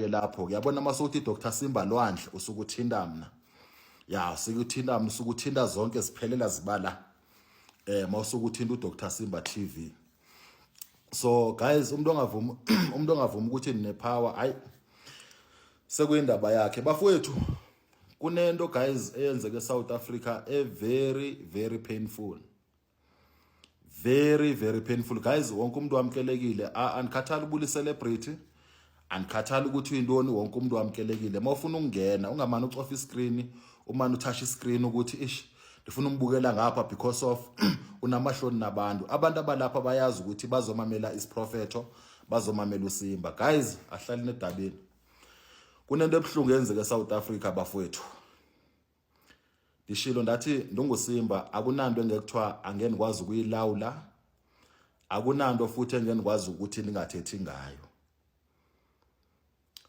ke lapho. Uyabona masukuthi Dr Simba Lwandle, usuke uthinta mna. Ya, usuke uthinta mna, usuke uthinta zonke ziphelela zibala mawusuke uthinta uDr Simba TV. So guys, umuntu ongavumi ukuthi nine-power, hayi, sekuyindaba yakhe, bafowethu. Kunento, guys, eyenzeke eSouth Africa e very, very painful, very, very painful, guys. Wonke umuntu wamkelekile. Andikhathali ubula celebrity, andikhathali ukuthi uyintoni, wonke umuntu wamkelekile. Mawufuna ukungena, ungamane ucofa iscreen, umane uthasha iscreen ukuthi ish, ndifuna umbukela ngapha, because of unamahloni nabantu. Abantu abalapha bayazi ukuthi bazomamela isiprofetho, bazomamela uSimba. Guys, ahlali nedabeni. Kunento ebuhlungu eyenzeka eSouth Africa, bafowethu. Ndishilo ndathi ndunguSimba, akunanto engekuthiwa angeke ndikwazi ukuyilawula, akunanto futhi engeke ndikwazi ukuthi ningathethi ngayo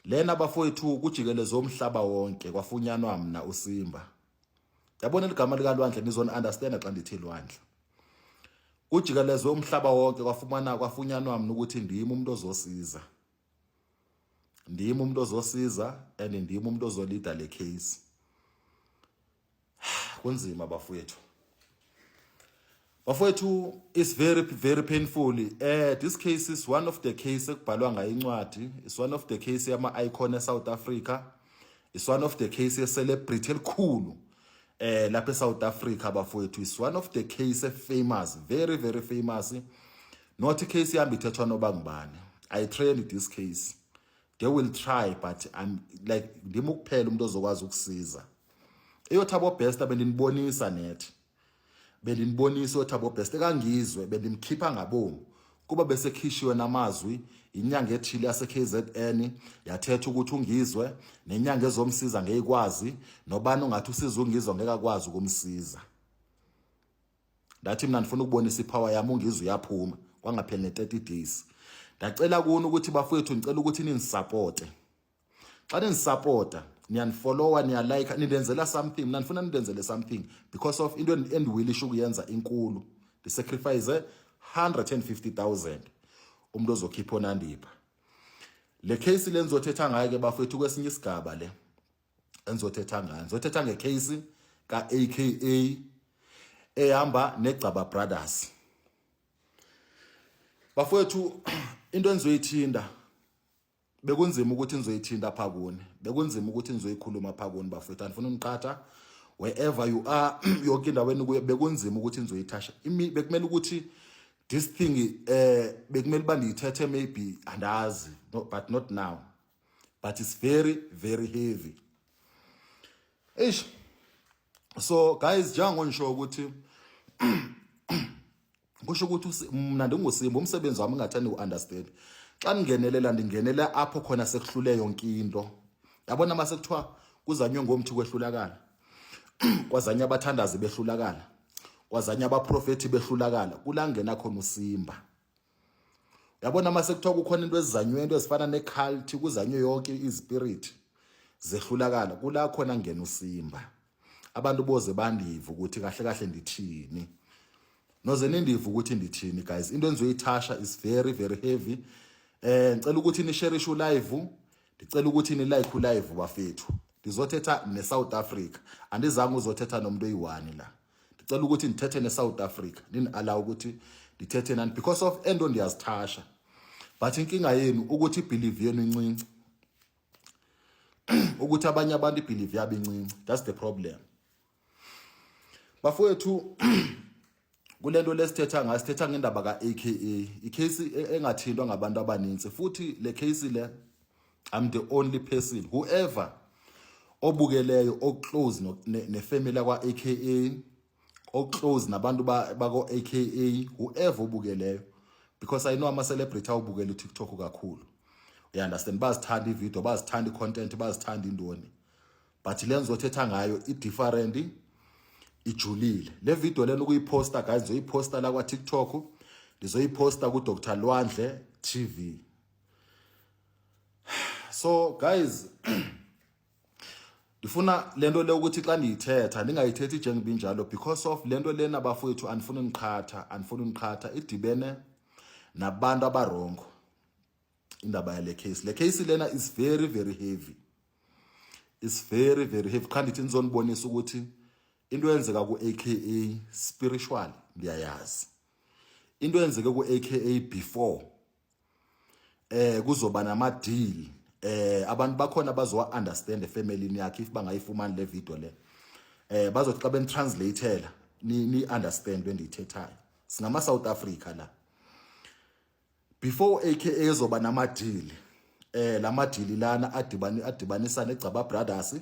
lena, bafowethu. Kujikeleze umhlaba wonke, kwafunyanwa mna uSimba. Yabona ligama likaLwandle, nizona understand xa ndithi Lwandle. Kujikelezwe umhlaba wonke, kwafunyanwa mna ukuthi ndim umuntu ozosiza, ndim umuntu ozosiza and ndim umuntu ozolida le case. Kunzima, bafowethu, bafowethu, it's very, very painful. This case is one of the case ekubhalwa ngayo incwadi, it's one of the case yama icon eSouth Africa, it's one of the case ye celebrity elikhulu lapha eSouth Africa, bafowethu. It's one of the case famous, very, very famous. Not case yami ithethwa noba ngubani. I trained this case. They will try, but I'm like, ndim ukuphela umuntu ozokwazi ukusiza. EyoThabo Bester bendinibonisa nethi, bendinibonisa oThabo Bester kangizwe, bendimkhipha ngabomu kuba besekhishiwe namazwi inyanga ethile yase KZN, yathetha ukuthi ungizwe nenyanga ezomsiza ngeyikwazi nobani ongathi usiza ungizwe ngeke akwazi ukumsiza. Ndathi mina ndifuna ukubonisa ipower yami, ungizwe uyaphuma kwangapheli ne-30 days. Ndacela kuni ukuthi, bafowethu, ngicela ukuthi ningisupporte. Xa ningisupporta, niyanifollowa, niyalike, nindenzela something. Mina ndifuna nindenzele something because of into endiwilisha ukuyenza inkulu. Ndisacrifice 150,000 umuntu ozokhipha onandipha le case le nizothetha ngayo ke, bafethu. Kwesinye isigaba le enizothetha ngayo, nizothetha ngecase ka-AKA ehamba neGcaba Brothers. Bafowethu, into enizoyithinda bekunzima ukuthi nizoyithinta pha kuni, bekunzima ukuthi nizoyikhuluma pha kuni, bafowethu. Andifuna uniqhatha. Wherever you are, yonke indawo enikuyo, bekunzima ukuthi nizoyithasha. Bekumele ukuthi this thing, bekumele uba ndiyithethe maybe, andazi, no, but not now, but it's very, very heavy. Eish, so guys, njengonisho ukuthi kusho ukuthi mna ndinguSimba, umsebenzi wami ngathanda u-understand. Xa ndingenelela, ndingenela apho khona sekuhlule yonke into. Yabona mase kuthiwa kuzanywe ngomthi kwehlulakala, kwazanye abathandazi behlulakala, kwazanye abaprofethi behlulakala, kulangena khona uSimba. Yabona mase kuthiwa kukhona into ezizanywe, into ezifana necult, kuzanywe yonke izispirit zehlulakala, kula khona ngena uSimba. Abantu boze bandive ukuthi kahle kahle ndithini, noze nindive ukuthi ndithini. Guys, into engizoyithasha is very, very heavy. Ngicela ukuthi ni share ishu live, ndicela ukuthi ni like live, bafethu. Ndizothetha neSouth Africa, andizange uzothetha nomuntu oyi-one la. Ndicela ukuthi ndithethe neSouth Africa, nini allow ukuthi ndithethe nani because of ento ndiyazithasha, but inkinga yenu ukuthi ibelief yenu incinci, ukuthi abanye abantu ibelief yabo incinci. That's the problem, bafowethu. Kulento lesithetha ngayo, sithetha ngendaba ka-AKA, icase engathintwa ngabantu abaninzi. Futhi le case le, I'm the only person. Whoever obukeleyo oclose nefamily yakwa-AKA, oclose nabantu bako-AKA, whoever obukeleyo, because I know ama-celebrity awubukela uTikTok kakhulu, you understand? Bazithanda ivideo, bazithanda i-content, bazithanda intoni, but le ngizothetha ngayo i-different, ijulile. Le video lena ukuyiposta, guys, ngizoyiposta la kwa TikTok, ndizoyiposta ku Dr Lwandle TV. So guys, ndifuna lento le ukuthi xa ndiyithetha ndingayithethi njengoba injalo because of lento lena, bafowethu, andifuni uniqhatha, andifuni uniqhatha. Idibene nabantu abarongo. Indaba yale case, le case lena is very, very heavy. It's very, very heavy. Qha ndithi nizonibonisa ukuthi into eyenzeka ku-AKA spiritual ndiyayazi. Into eyenzeke ku-AKA before kuzoba nama deal, abantu bakhona bazowa understand efamily yakhe if bangayifumani le video le. Bazothi xa benitranslateela ni understand bendiyithethayo. Singama South Africa la. Before AKA ezoba nama deal, lama deal lana adibani adibanisa neGcaba Brothers,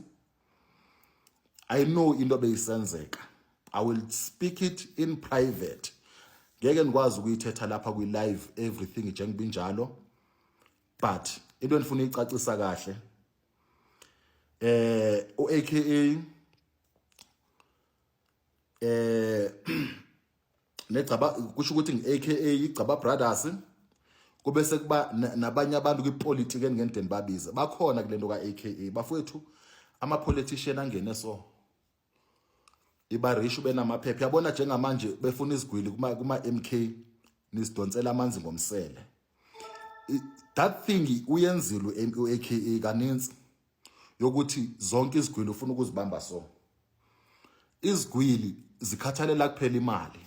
I know into beyisenzeka. I will speak it in private. Ngeke ngikwazi ukuyithetha lapha kwi live everything njengoba injalo, but into endifuna uyicacisa kahle, uAKA negcaba, kusho ukuthi ngi-AKA iGcaba Brothers, kube sekuba nabanye abantu kwipolitiki engingendeni babize bakhona kulento ka-AKA. Bafowethu, ama-politician angene, so ibarisha benamaphepha, yabona. Njengamanje befuna izigwili kuma MK, nisidonsela amanzi ngomsele. That thing uyenzile u-AKA kaninzi yokuthi zonke izigwili ufuna ukuzibamba, so izigwili zikhathalela kuphela imali,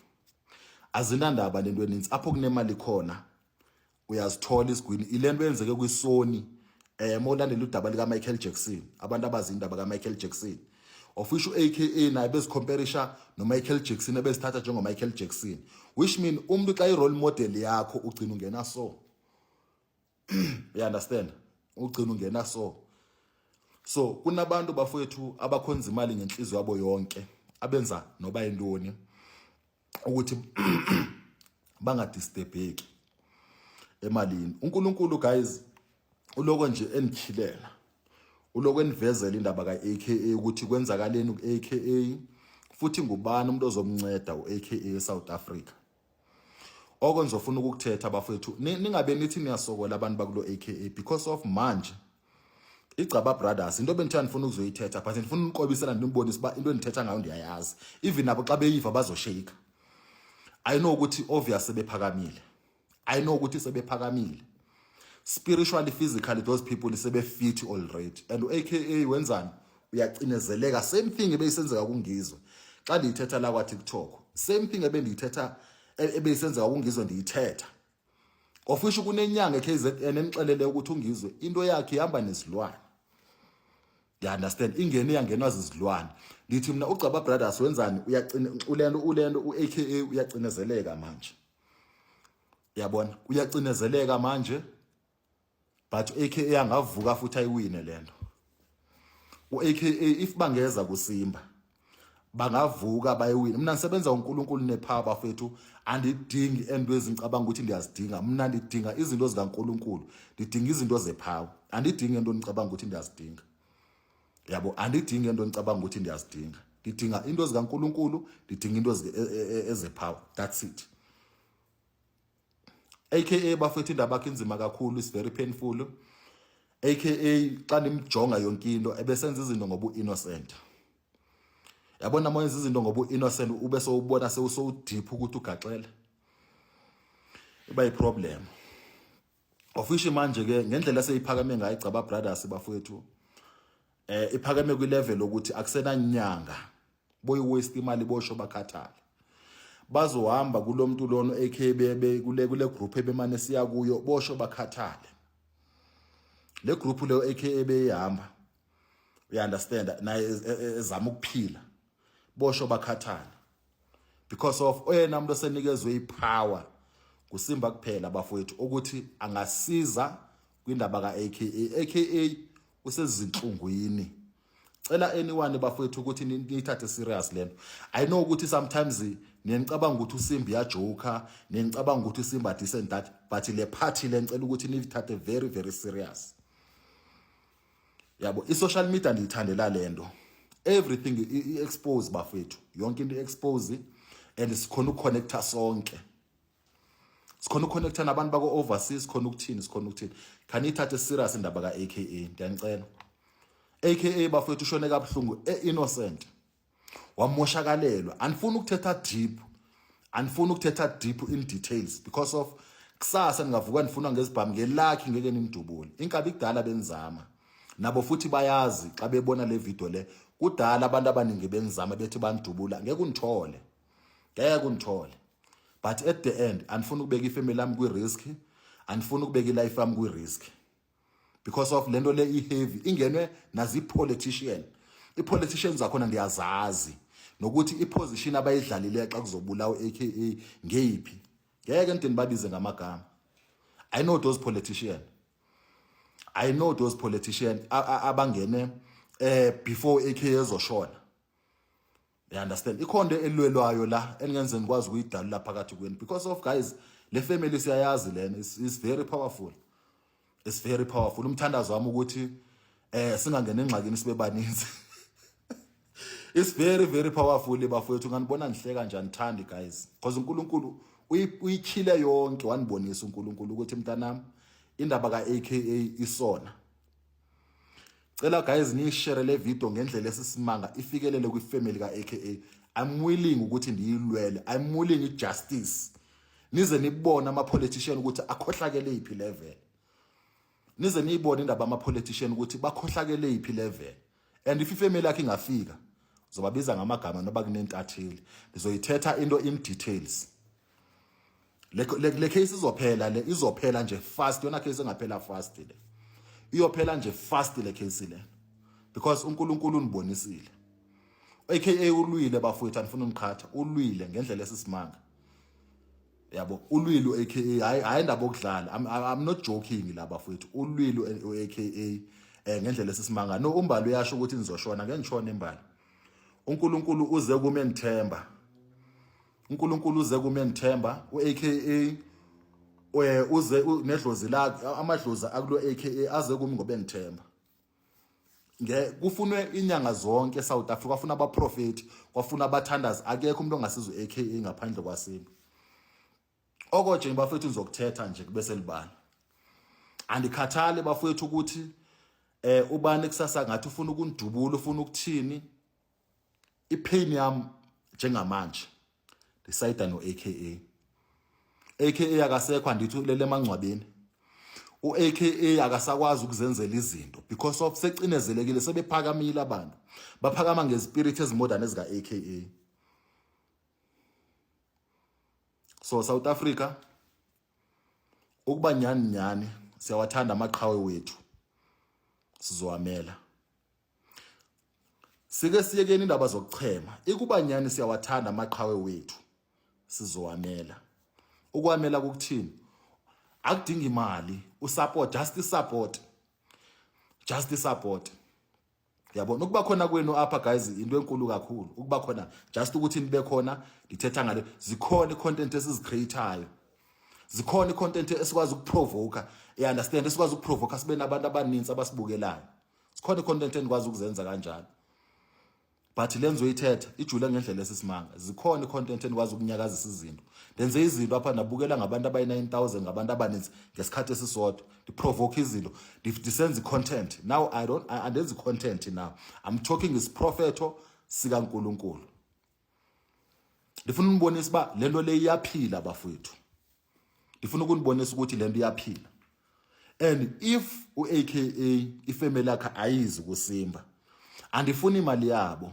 azinandaba nento eninzi. Apho kunemali khona uyazithola izigwili. Ilento eyenzeke kwiSony, mawulandela udaba lika Michael Jackson, abantu abazi indaba ka Michael Jackson, of which uAKA naye bezicomparisha no Michael Jackson, ebezithatha njengo Michael Jackson, which mean umuntu xa i-role model yakho ugcina ungena, so you understand, ugcina ungena. So kunabantu, bafowethu, abakhonza imali ngenhliziyo yabo yonke, abenza noba yintoni ukuthi bangadisturbeki emalini. uNkulunkulu, guys, uloko nje enichilela, uloko enivezela indaba ka-AKA ukuthi kwenzakaleni ku-AKA, futhi ngubani umuntu ozomnceda u-AKA eSouth Africa. Oko nizofuna ukukuthetha, bafowethu, ningabe nithi niyasokola abantu bakulo AKA because of manje iGcaba Brothers. Into bendithe ndifuna ukuzoyithetha, but ndifuna uniqobisela, ndinibonise uba into endithetha ngayo ndiyayazi. Even nabo xa beyiva bazoshake. I know ukuthi obvious sebephakamile. I know ukuthi sebephakamile spiritually, physically, those people sebefit already. And u-AKA wenzani? Uyacinezeleka. Same thing ebeyisenzeka kungizwe xa ndiyithetha la kwa-TikTok, same thing ebendiyithetha ebeyisenzeka kungizwe ndiyithetha, of which kunenyanga e-KZN enixelele ukuthi ungizwe into yakhe ihamba nezilwane, you understand, ingene yangenwa zizilwane. Ndithi mina uGcaba Brothers wenzani? Uyacine ulento u-AKA uyacinezeleka manje, yabona, uyacinezeleka manje. But AKA angavuka futhi ayiwine lento. U-AKA, if bangeza kuSimba, bangavuka bayiwine. Mina ngisebenza uNkulunkulu nepower, bafethu. Andidingi ento ezingicabanga ukuthi ndiyazidinga. Mina ndidinga izinto zikaNkulunkulu, ndidinga izinto zepower. Andidingi into ndicabanga ukuthi ndiyazidinga, yabo. Andidingi into ndicabanga ukuthi ndiyazidinga. Ndidinga into zikaNkulunkulu, ndidinga into ezepower, that's it. AKA, bafethu, indaba yakhe inzima kakhulu, is very painful. AKA xa nimjonga yonke into ebesenza izinto ngoba u-innocent, yabona. Uma wenza izinto ngoba u-innocent, ube sowubona sewusowudeep ukuthi ugaxele, iba yiproblem. Of which manje ke ngendlela eseyiphakame ngayo iGcaba Brothers, bafowethu, iphakame kwilevel ukuthi akusenanyanga boyi waste imali, bosho bakhathale, bazohamba kulomuntu lono AKB kule group ebemane siya kuyo, bosho bakhathale. Le group leyo AKA beyihamba, you understand, naye ezama ukuphila, bosho bakhathale because of oyena umuntu osenikezwe ipower kuSimba kuphela, bafowethu, ukuthi angasiza kwindaba ka-AKA. AKA usezinhlungwini. Cela anyone, bafowethu, ukuthi niyithathe serious lento. I know ukuthi sometimes niyanicabanga ukuthi uSimba iyajoka, niyanicabanga ukuthi uSimba this and that, but le party le ngicela ukuthi niyithathe very, very serious, yabo. I-social media ndiyithandela lento, everything i-expose, bafethu, yonke into i-expose, and sikhona ukuconnecta sonke, sikhona ukuconnecta nabantu bako overseas, sikhona ukuthini, sikhona ukuthini. Khaniyithathe serious indaba ka-AKA, ndiyanicela. AKA, bafethu, ushone kabuhlungu, e-innocent, wamoshakalelwa. Andifuni ukuthetha deep, andifuni ukuthetha deep in details because of Kusasa ningavuka nifunwa ngezibhamu ngelakhi, ngeke nimdubule. Inkabi kudala benzama nabo futhi bayazi xa bebona le video le, kudala abantu abaningi benzama bethi banidubula, ngeke unithole, ngeke unithole. But at the end andifuni ukubeka ifamily yami kwi-risk, andifuni ukubeka ilife yami kwi-risk because of lento le i-heavy ingenwe nazi-politician. I-politicians zakhona ndiyazazi nokuthi i-position abayidlalile xa kuzobulawa u-AKA ngeyiphi. Ngeke ndide nibabize ngamagama. I know those politician, I know those politician abangene before AKA ezoshona. You understand? Ikhona into elwelwayo la engenze ngikwazi ukuyidalula phakathi kwenu because of, guys, le family siyayazi lena is very powerful, it's very powerful. Umthandazo wami ukuthi singangena engxakini sibe baninzi. It's very, very powerful, bafowethu. Nganibona nihleka nje, anithandi, guys, because uNkulunkulu uyikhile yonke, wanibonisa uNkulunkulu ukuthi mntanami, indaba ka-AKA isona. Cela, guys, niyishare le video ngendlela esisimanga ifikelele kwifamily ka-AKA. I'm willing ukuthi ndiyilwele, I'm willing i-justice, nize nibone ama-politician ukuthi akhohlakele yiphi level, nize niyibone indaba ama-politician ukuthi bakhohlakele yiphi level. And if ifamily yakhe ingafika, zobabiza ngamagama noba kunentatheli, ndizoyithetha into in details. Le case izophela, le izophela nje fast. Yona case engaphela fast le, iyophela nje fast le case le because uNkulunkulu unibonisile. AKA ulwile, bafowethu, anifuna uniqhatha, ulwile ngendlela esisimanga, yabo. Ulwile u-AKA, hayi hayi indaba okudlala. I'm not joking la, bafowethu. Ulwile u-AKA ngendlela esisimanga. No umbali uyasho ukuthi nizoshona, ngeke ngishone imbali. uNkulunkulu uze kume ngithemba, uNkulunkulu uze kume ngithemba u-AKA uze nedlozi lakhe, amadlozi akulo AKA aze kumi ngoba engithemba. Nge kufunwe inyanga zonke eSouth Africa, kwafuna abaprofeti, kwafuna abathandazi, akekho umuntu ongasiza u-AKA ngaphandle kwaSimba. Okoje bafethu, ngizokuthetha nje kube selibala. Andikhathali, bafethu, ukuthi ubani kusasa ngathi ufuna ukunidubula, ufuna ukuthini. Ipain yami njengamanje ndisayida no-AKA. AKA akasekho, andithi ulele emangcwabeni. U-AKA akasakwazi ukuzenzela izinto because of secinezelekile, sebephakamile abantu, baphakama ngespirit ezimodern ezika-AKA. So South Africa, ukuba nyani nyani siyawathanda amaqhawe wethu, sizowamela. Sike siyekeni indaba zokuchema. Ikuba nyani siyawathanda amaqhawe wethu, sizowamela. Ukwamela kukuthini? Akudingi imali, usupport, just support, just support, yabona. Ukuba khona kwenu apha, guys, into enkulu kakhulu ukuba khona, just ukuthi nibe khona. Ndithetha ngale, zikhona i-content esizicreatayo, zikhona i-content esikwazi ukuprovoka, you understand, esikwazi ukuprovoka sibe nabantu abaninzi abasibukelayo. Sikhona i-content endikwazi ukuzenza kanjalo, but le ngizoyithetha ijule ngendlela esisimanga. Zikhona i-content endikwazi ukunyakazisa izinto, ndenze izinto apha ndabukela ngabantu abayi-9000, ngabantu abaninzi ngesikhathi esisodwa. Ndiprovoke izinto, ndisenza i-content. Now I don't, andenzi i-content now, I'm talking isiprofetho sikaNkulunkulu. Ndifuna unibonisa uba le nto le iyaphila, bafowethu. Ndifuna ukunibonisa ukuthi le nto iyaphila. And if u-AKA ifamily yakhe ayizi kuSimba, andifuni imali yabo,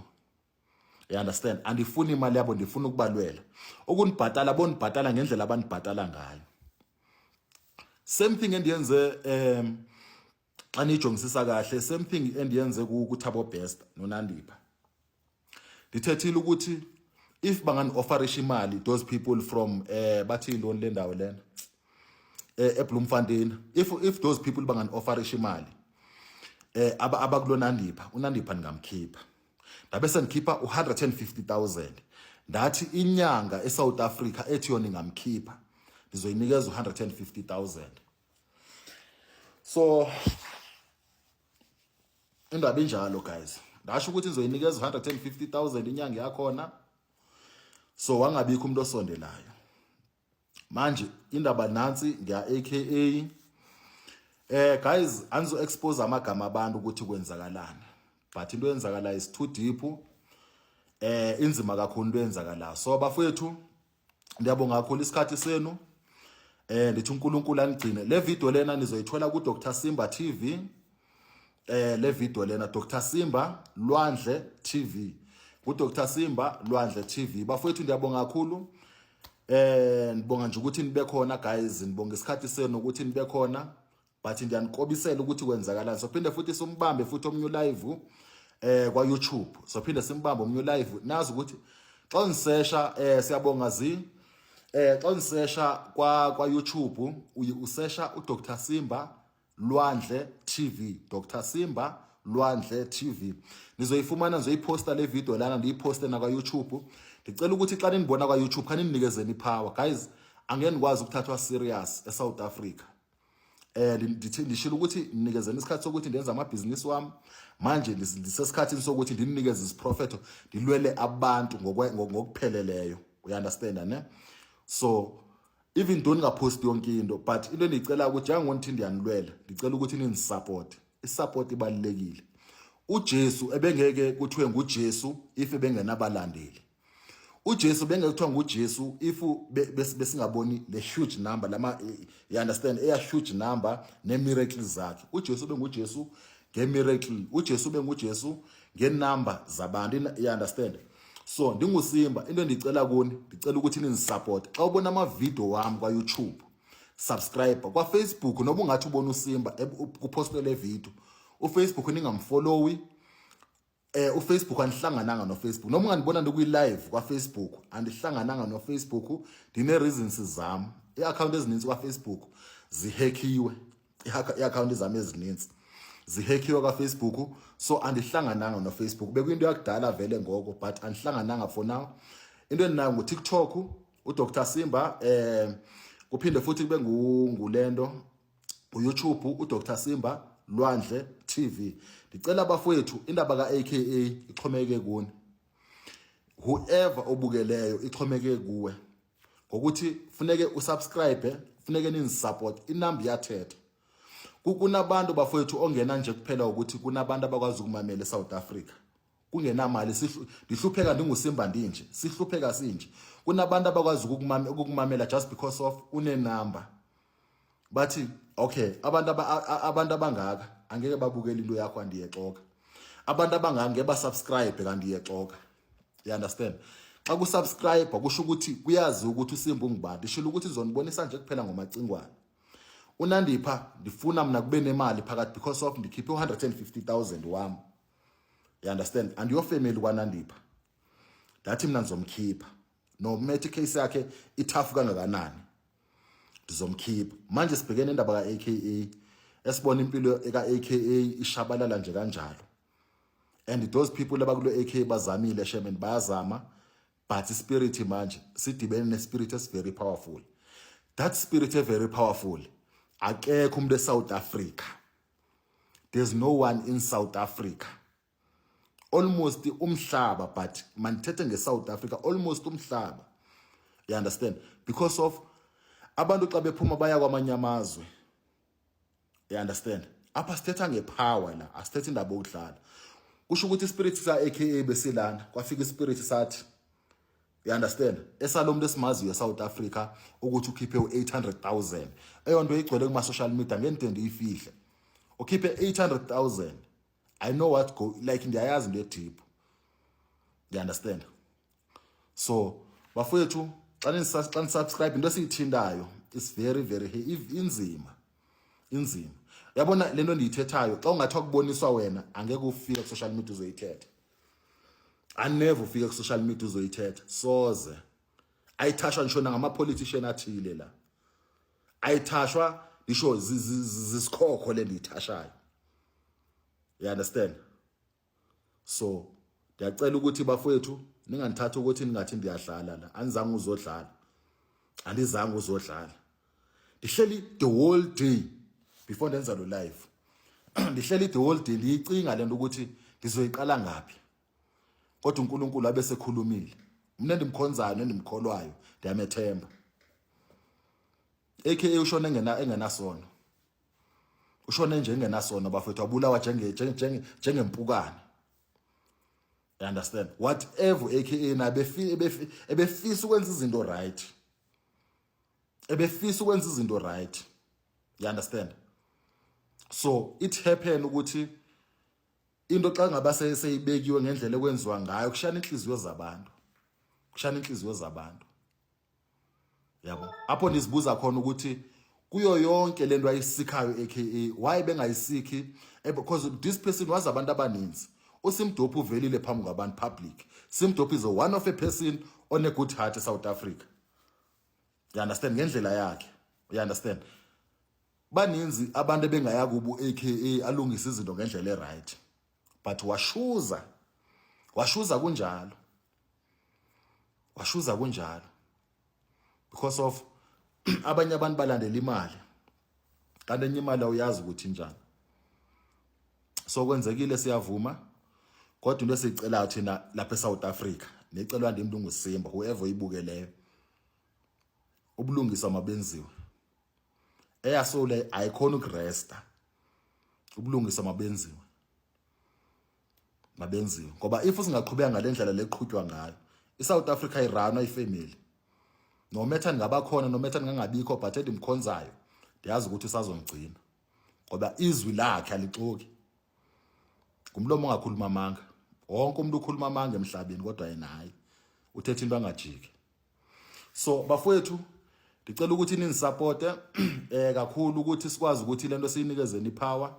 you understand? Andifuni imali yabo, ndifuna ukubalwela. Ukunibhatala, bonibhatala ngendlela abanibhatala ngayo. Same thing endiyenze, xa niyijongisisa kahle, same thing endiyenze kuThabo Bester noNandipha. Ndithethile ukuthi if bangani-offerisha imali, those people from bathi yintoni le ndawo lena, eBloemfontein, if those people bangani-offerisha imali abakulo Nandipha, uNandipha ningamkhipha. Ndabe sendikhipha u-150,000. Ndathi inyanga eSouth Africa ethi yona ingamkhipha, ndizoyinikeza u-150,000. So indaba injalo, guys. Ndasho ukuthi ngizoyinikeza 150,000 inyanga yakhona, so wangabikho umuntu osondelayo. Manje indaba nansi ngiya AKA. Guys, angizo expose amagama abantu ukuthi kwenzakalani, but into eyenzakalayo is too deep, inzima kakhulu into eyenzakalayo. So bafowethu, ndiyabonga kakhulu isikhathi senu. Ndithi uNkulunkulu anigcine. Le video lena nizoyithola ku Dr Simba TV. Le video lena, Dr Simba Lwandle TV, ku Dr Simba Lwandle TV. Bafowethu, ndiyabonga kakhulu. Ngibonga nje ukuthi nibe khona, guys, ngibonga isikhathi senu ukuthi nibe khona, but ndiyanikobisela ukuthi kwenzakalani. Sophinde futhi simbambe futhi omunye live kwa YouTube. Sophinde simbambe omunye live. Nazi ukuthi xa ngisesha, siyabonga zi xa ngisesha kwa YouTube, usesha uDr Simba Lwandle TV, Dr Simba Lwandle TV, nizoyifumana. Nizoyiposta le video lana, ndiyiposte na kwa YouTube. Ndicela ukuthi xa ninibona kwa YouTube, khaninikezeni ipower, guys. Angeke nikwazi ukuthathwa serious eSouth Africa. Ndithi ndishilo ukuthi nikezeni isikhathi sokuthi ndenze amabhizinisi wami. Manje ndisesikhathini sokuthi ndinikeze isiprofetho, ndilwele abantu ngokupheleleyo, uya-understand ne? So even though ningaphosti yonke into, but into endiyicela ukuthi, njengokuthi ndiyanilwela, ndicela ukuthi nindisupport. Isupport ibalulekile. UJesu ebengeke kuthiwe nguJesu if ebengenabalandeli. uJesu bengeke kuthiwa nguJesu if besingaboni le huge number lama, you understand, eya huge number ne miracles zakhe. uJesu benguJesu nge-miracle, uJesu benguJesu ngenumber zabantu, you understand? So ndinguSimba, into endicela kuni, ndicela ukuthi nindisupport. Xa ubona ama-video wami kwa-YouTube, subscribe. Kwa-Facebook, noba ungathi ubona uSimba kupostwe le video, uFacebook ningamfollowi. UFacebook anihlangananga noFacebook. Noma ungandibona ndikwi-live kwaFacebook, andihlangananga noFacebook, ndine reasons zam. Ii-account ezininzi kwaFacebook zihackiwe, ii-account zam ezininzi zihackiwe kwaFacebook, so andihlangananga noFacebook. Bekuyinto yakudala vele ngoko, but andihlangananga for now. Into endinayo nguTikTok, uDr Simba, kuphinde futhi kube ngulento uYouTube, uDr Simba Lwandle TV. Ndicela abafowethu, indaba ka-AKA ixhomeke kuni. Whoever obukeleyo, ixhomeke kuwe ngokuthi funeke usubscribe, funeke nindisupport. Inamba iyathetha. Kunabantu bafowethu ongena nje kuphela ukuthi kunabantu abakwazi ukumamela eSouth Africa kungenamali. Ndihlupheka ndinguSimba, ndinje, sihlupheka sinje. Kunabantu abakwazi ukukumamela just because of unenumber. Bathi okay, abantu abantu abangaka angeke babukele into yakho, andiyexoka. Abantu abangaka ngeke basubscribe, kanti iyexoka, you understand? Xa kusubscribe kusho ukuthi kuyazi ukuthi uSimba ungubani. Ndishilo ukuthi ngizonibonisa nje kuphela ngomacingwane uNandipha. Ndifuna mna kube nemali phakathi because of ndikhiphe u-150 000 wami, you understand? And your family kwaNandipha, ndathi mina ngizomkhipha no matter case yakhe itough kangakanani, ndizomkhipha. Manje sibhekene nendaba ka-AKA, esibona impilo eka-AKA ishabalala nje kanjalo. And those people abakulo AK bazamile shemen, bayazama, but ispirit manje sidibene nespirit esi very powerful. That spirit e very powerful, akekho umuntu eSouth Africa, there's no one in South Africa, almost umhlaba, but mandithethe ngeSouth Africa, almost umhlaba, you understand? Because of abantu xa bephuma baya kwamanye amazwe, you understand? Apha sithetha ngepower la, asithethe indaba yokudlala. Kusho ukuthi ispirit sa AKA besilana, kwafika ispirit sathi, you understand, esalo muntu esimaziyo eSouth Africa ukuthi ukhiphe u8000,000. Eyonto igcwele kuma social media, ngento ndiyifihle, ukhiphe 800,000. I know what go like, ndiyayazi into edeep, you understand? So bafowethu, xa nisubscribe, into esiyithintayo is very very inzima, inzima. Yabona lento ndiyithethayo, xa ungathiwa kuboniswa wena, angeke ufike ku-social media uzoyithetha. Anever ufike ku-social media uzoyithetha, soze. Ayithashwa ngisho nangama-politician athile la, ayithashwa ngisho zisikhokho le ndiyithashayo, you understand? So ndiyacela ukuthi bafowethu ningandithathi ukuthi ningathi ndiyadlala la. Andizange uzodlala, andizange uzodlala. Ndihleli the whole day before ndenza lo live, ndihleli the whole day ndiyicinga lento ukuthi ndizoyiqala ngaphi, kodwa uNkulunkulu abe sekhulumile. Mina endimkhonzayo nendimkholwayo, ndiyamethemba. AKA ushone engenasono, ushone nje engenasono bafethu, wabulawa njengempukane, you understand? Whatever, AKA nabe ebefisa ukwenza izinto right. Ebefisa ukwenza izinto right, you understand? So it happen ukuthi into xa ngaba seyibekiwe ngendlela ekwenziwa ngayo, kushana inhliziyo zabantu, kushana inhliziyo zabantu, yabo. Apho nizibuza khona ukuthi kuyo yonke lento ayisikhayo AKA, why bengayisikhi? Because this person was abantu abaninzi. USimdophi uvelile phambi kwabantu public. Simdophi is a one of a person on a good heart eSouth Africa, you understand? Ngendlela yakhe, you understand? Baninzi abantu ebengaya kubo AKA alungisa izinto ngendlela eright, but washuza, washuza kunjalo, washuza kunjalo because of abanye abantu balandela imali, kanti enye imali awuyazi ukuthi injani. So kwenzekile, siyavuma, kodwa into esiyicelayo thina lapha eSouth Africa, necelwa ndim unguSimba, whoever oyibukeleyo, ubulungiswa mabenziwe. Eyasole ayikhona ukuresta. Ubulungiswa mabenziwe, mabenziwe, ngoba if singaqhubeka ngalendlela leqhutywa ngayo, iSouth Africa irunwa ifamily. No matter ngabakhona, no matter ngangabikho, but endimkhonzayo ndiyazi ukuthi usazongigcina, ngoba izwi lakhe alixoki, ngumlomo ongakhuluma amanga. Wonke umuntu ukhuluma amanga emhlabeni, kodwa yena hayi, uthetha into angajiki. So bafowethu, ndicela ukuthi ningisupporte kakhulu ukuthi sikwazi ukuthi lento siyinikezeni ipower,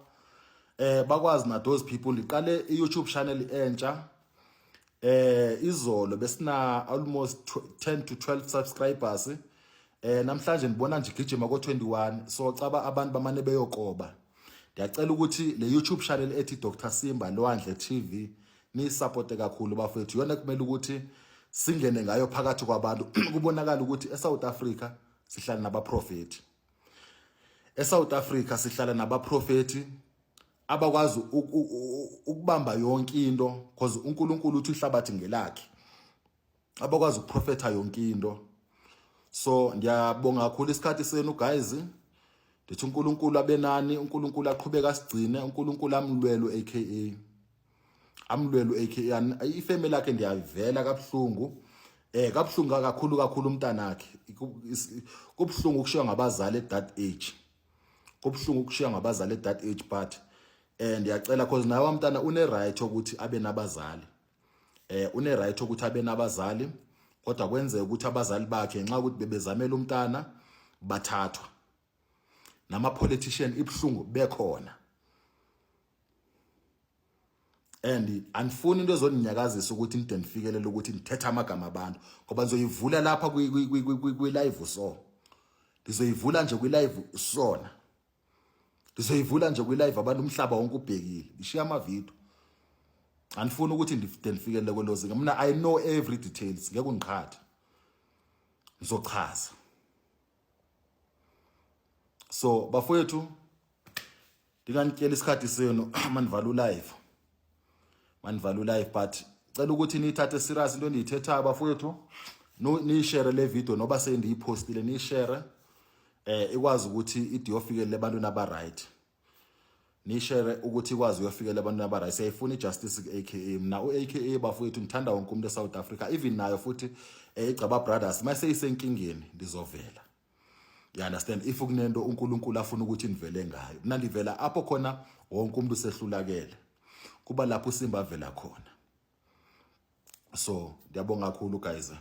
bakwazi na those people. Iqale iYouTube channel entsha izolo, besina almost 10 to 12 subscribers. Namhlanje ndibona nje igijima ko 21, so caba abantu bamane beyokoba. Ndiyacela ukuthi le YouTube channel ethi Dr Simba Lwandle TV niyisupporte kakhulu, bafethu. Yona kumele ukuthi singene ngayo phakathi kwabantu, kubonakala ukuthi eSouth Africa sihlala nabaprofeti, eSouth Africa sihlala nabaprofeti abakwazi ukubamba yonke into, because uNkulunkulu uthi ihlabathi ngelakhe, abakwazi ukuprofetha yonke into. So ngiyabonga kakhulu isikhathi senu, guys. Ndithi uNkulunkulu abenani, uNkulunkulu aqhubeka asigcine, uNkulunkulu amlwelo AKA, amlwelo AKA, ifamily yakhe. Ndiyavela kabuhlungu, kabuhlungu kakhulu kakhulu umntanakhe. Kubuhlungu ukushiya ngabazali at that age, kubuhlungu ukushiya ngabazali at that age, but ndiyacela, cause nawe umntana une right ukuthi abe nabazali, une right ukuthi abe nabazali, kodwa kwenzeka ukuthi abazali bakhe, nxa ukuthi bebezamela umntana, bathathwa nama politician. Ibhlungu bekhona and andifuni into ezoninyakazisa ukuthi nide nifikelele ukuthi ndithetha amagama abantu, ngoba ndizoyivula lapha kwi-live. So ndizoyivula nje kwi-live sona, ndizoyivula nje kwi-live, abantu umhlaba wonke ubhekile, ndishiya amavidiyo. Andifuni ukuthi ndide ndifikelele kwelo zinga. Mna I know every details, ngeke undiqhathe, ngizochaza. So bafowethu, ndinganityela isikhathi senu, manivala ulive, manivala ulive, but cela ukuthi niyithathe serious into endiyithethayo, bafowethu. Niyishare le video noba sendiyipostile, niyishare ikwazi ukuthi ide iyofikele ebantwini aba right, nishare ukuthi ikwazi uyofikela ebantwini aba right. Siyayifuna ijustice ku-AKA. Mna u-AKA, bafowethu, ngithanda wonke umuntu eSouth Africa, even nayo futhi iGcaba Brothers. Maseyisenkingeni ndizovela, you understand? If kunento uNkulunkulu afuna ukuthi nivele ngayo, mina ndivela apho khona wonke umuntu sehlulakele, kuba lapho uSimba avela khona. So ndiyabonga kakhulu, guys.